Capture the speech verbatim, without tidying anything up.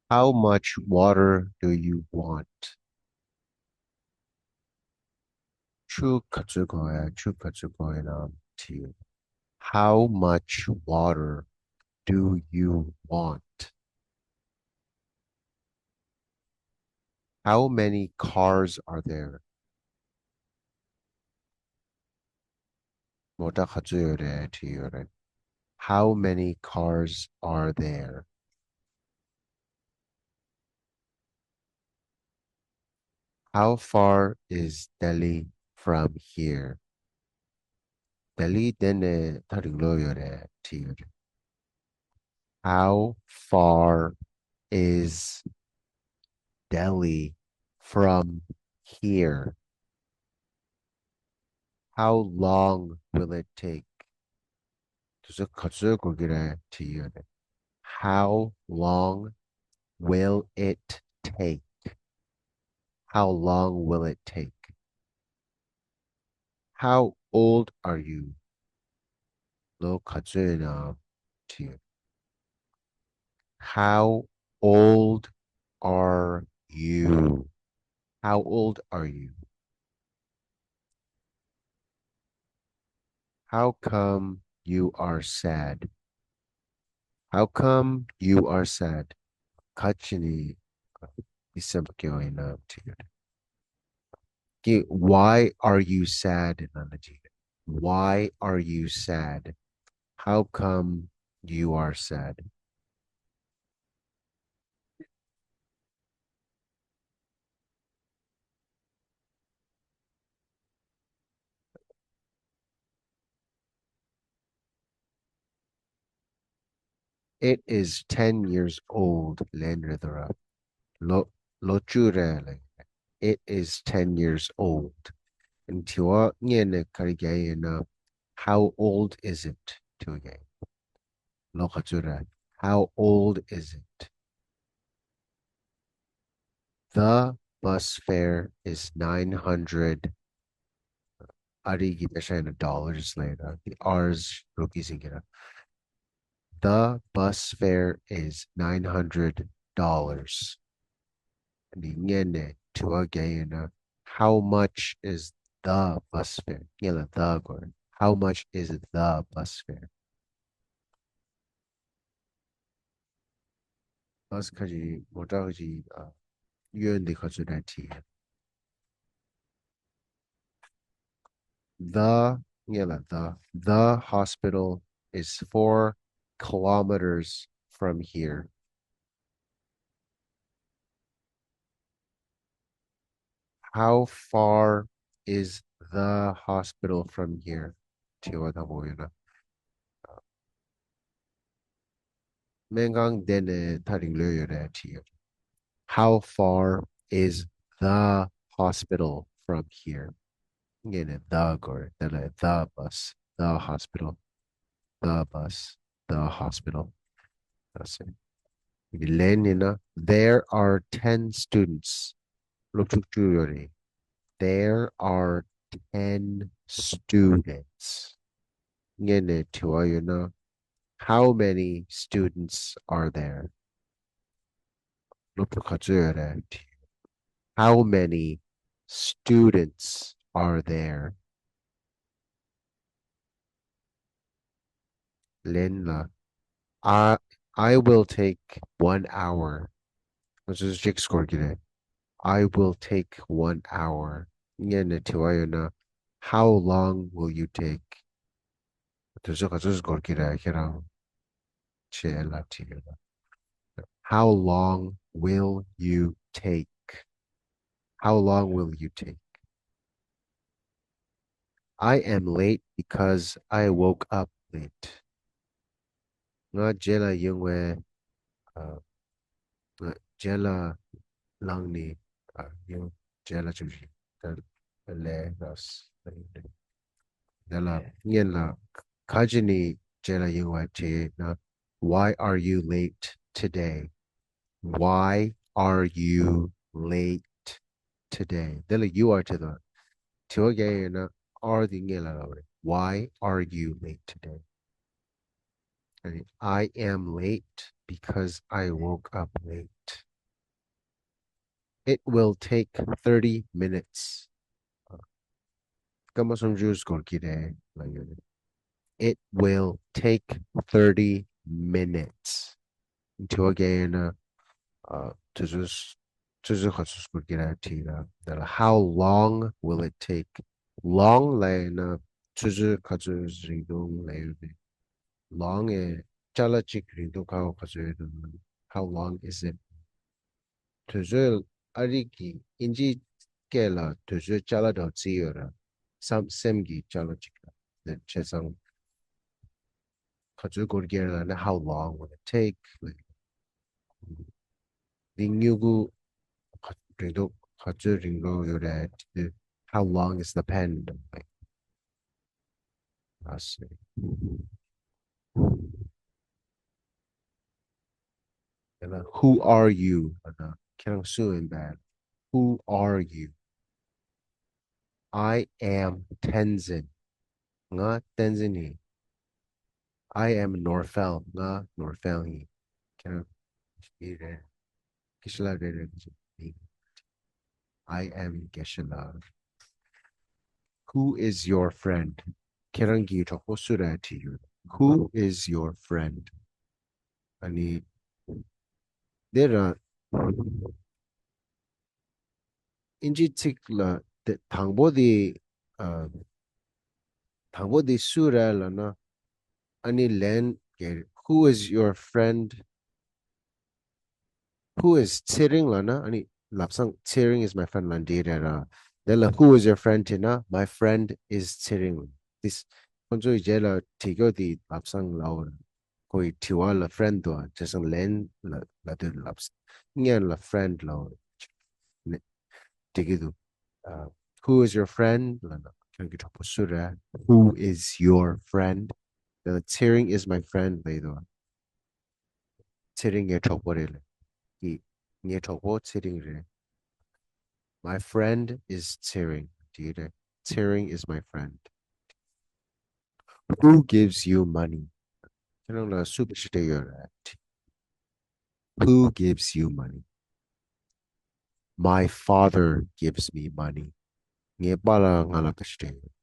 How much water do you want? ཆུ་ག་ཚོད་དགོས་ཡ། ཆུ་ག་ཚོད་དགོས་ཡ་ན་དྲིས་ཡོད། How much water do you want? How many cars are there? མོ་ཊ་ག་ཚོད་ཡོད་རེད་དྲིས་ཡོད་རེད། How many cars are there? How far is Delhi from here? ལྡི་ལི་འདི་ནས་ཐག་རིང་ལོས་ཡོད་རེད་དྲིས་ཡོད་རེད། How far is Delhi from here? How long will it take? དུས་ཚོད་ག་ཚོད་འགོར་གྱི་རེད་དྲིས་ཡོད་རེད། How long will it take? How long will it take? How old are you? ལོ་ག་ཚོད་ཡིན་ནམ་དྲིས། How old are you? How old are you? How come you are sad? How come you are sad? ག་ཅི་ནས་ཡིད་སེམས་སྐྱོ་ཡིན་ནམ་དྲིས་ཡོད་རེད། ཀྱི་Why are you sad? ལབ་ན་ཅི། Why are you sad? How come you are sad? It is ten years old. ལན་རེད་དོ་ར། ལོ་ལོ་བཅུ་རེད་ལབ། It is ten years old. དྲི་བ་སྔོན་ནས་ག་རེ་རྒྱག་ཡིན་ན། How old is it? དྲི་བ་རྒྱག་ཡིན། ལོ་ག་ཚོད་རེད། How old is it? The bus fare is nine hundred. ཨ་རི་གི་པེ་ས་ཡིན་ན་dollars ལབ་ཡིན་ན། The R's རུ་གི་ཟིན་གྱི་ར། The bus fare is nine hundred dollars. ཨ་ནི་སྔོན་ནས་དྲི་བ་རྒྱག་ཡིན་ན། How much is the bus fare? སྔོན་ལ་the དགོས། How much is the bus fare? བྷ་སི་ཁ་ཅིག་མོ་ཊ་ཁ་ཅིག་ཨ། གཡོན་འདི་ག་ཚོད་རེད་དྲིས། The སྔོན་ལ་the. The hospital is four kilometers from here. How far is the hospital from here? དྲི་བ་དང་པོ་ཡིན་ན། སྨན་ཁང་འདི་ནས་ཐག་རིང་ལོས་ཡོད་རེད་དྲིས་ཡོད། How far is the hospital from here? སྔོན་ནས་the དགོས་རེད། དེ་ལ་the bus, the hospital, the bus, the hospital. That's it. ལན་ཡིན་ན། There are ten students. སློབ་ཕྲུག་བཅུ་ཡོད་རེད། There are ten students. སྔོན་ནས་དྲི་བ་ཡོད་ན། How many students are there? སློབ་ཕྲུག་ག་ཚོད་ཡོད་རེད། How many students are there? ལན་ལ། I, I will take one hour. ང་ཚོས་གཅིག་སྐོར་གྱི་རེད། I will take one hour. སྔོན་ནས་དྲི་བ་ཡོད་ན། How long will you take? དུས་ཚོད་ག་ཚོད་འགོར་གྱི་རེད་ཁྱེད་རང་། ཞེས་ལབ་དྲིས་ཡོད་ལ། How long will you take? How long will you take? I am late because I woke up late. ང་རྗེས་ལ་ཡོང་བའི་ཨ། ང་རྗེས་ལ་ལངས་ནས་ཨ། ཡོང་། རྗེས་ལ་བྱུང་ཞིང་ད་ལས་ར་ས་ཡིན། དེ་ལ་སྔོན་ལ་ག་ཅི་ནས་རྗེས་ལ་ཡོང་བ་དྲིས་ན། Why are you late today? Why are you late today? དེ་ལ་you are དྲིས་དང་། དྲི་བ་རྒྱག་ཡོད་ན་are དེ་སྔོན་ལ་ལབ་རེད། Why are you late today? I am late because I woke up late. It will take thirty minutes. སྐར་མ་སུམ་ཅུ་འགོར་གྱི་རེད་ལབ་ཡོད་རེད། It will take thirty minutes. དྲི་བ་བཀལ་ཡོད་ན། ཨ། དུས་ཚོད་ཆུ་ཚོད་ག་ཚོད་འགོར་གྱི་རེད་དྲིས་ན། དེ་ལ་how long will it take? Long ལབ་ཡོད་ན་ཆུ་ཚོད་ག་ཚོད་རིང་ཐུང་ལབ་ཡོད་རེད། Long ཨེ་ཅ་ལག་གཅིག་རིང་ཐུང་ག་བ་ག་ཚོད་ཡོད་དུ། How long is it? དུས་ཚོད། ཨ་རིག་གི་ཨིན་ཇི་སྐད་ལ་དུས་ཚོད་ཅ་ལག་འདྲ་བོ་བརྩི་ཡོད་ར། བསམ་སེམས་ཀྱི་ཅ་ལག་ཅིག་ལ། དེ་བྱས་ཙང་ག་ཚོད་འགོར་གྱི་རེད་ལབ་ན། How long will it take? འདི་སྨྱུ་གུ་ག་རིང་ཐུང་ག་ཚོད་རིང་རོ་ཡོད་རེད། How long is the pen? I see. And then, who are you? ལབ་ན་ཁྱེད་རང་སུ་ཡིན་པས། Who are you? I am Tenzin. ང་བསྟན་འཛིན་ཡིན། I am Norfel. ང་ནོར་ཧྥེལ་ཡིན། ཁྱེད་རང་ཡིན་རེད། ཀི་ཤ་ལ་རེད་རེད། I am Geshe-la. Who is your friend? ཁྱེད་རང་གི་གྲོགས་པོ་སུ་རེད་དྲིས་ཡོད། Who is your friend? ཨ་ནི་འདི་ར་ཨིན་ཇི་ཚིག་ལ་དེ་དང་པོ་དེ། ཨ། དང་པོ་དེ་སུ་རེད་ལབ་ན། ཨ་ནི་ལན་གྱི། Who is your friend? Who is ཚེ་རིང་ལབ་ན། ཨ་ནི་ལབ་སང་ཚེ་རིང་is my friend ལབ་འགྲིག་རེད་ར། དེ་ལ་who is your friend དྲིས་ན། My friend is ཚེ་རིང་། This ཁོང་ཚོའི་རྗེས་ལ་དྲི་རྒྱུ་དེ་ལབ་སང་ལབ་འོ་ར། ཁོའི་དྲི་བ་ལ་friend འདུག་ཨ། བྱས་ཙང་ལན་ལ་ལབ་དུས་ལབ་སང་སྔོན་ལ་friend ལབ་འོ་ར། ནི་འགྲིག་གི་འདུག་ཨ། Who is your friend ལབ་ན་ཁྱོད་ཀྱི་གྲོགས་པོ་སུ་རེད། Who is your friend? དེ་ལ་ཚེ་རིང་is my friend ལབ་ཡི་འདུག་ཨ། ཚེ་རིང་ངའི་གྲོགས་པོ་རེད་ལབ་ཀྱི། ངའི་གྲོགས་པོ་ཚེ་རིང་རེད། My friend is ཚེ་རིང་དེ་རེད། ཚེ་རིང་is my friend. Who gives you money? ཁྱེད་རང་ལ་སུ་བཀྲ་ཤིས་སྤྲད་ཡོད་རེད། Who gives you money? My father gives me money. ངའི་པཱ་ལགས་ང་ལ་བཀྲ་ཤིས་སྤྲད་ཡོད།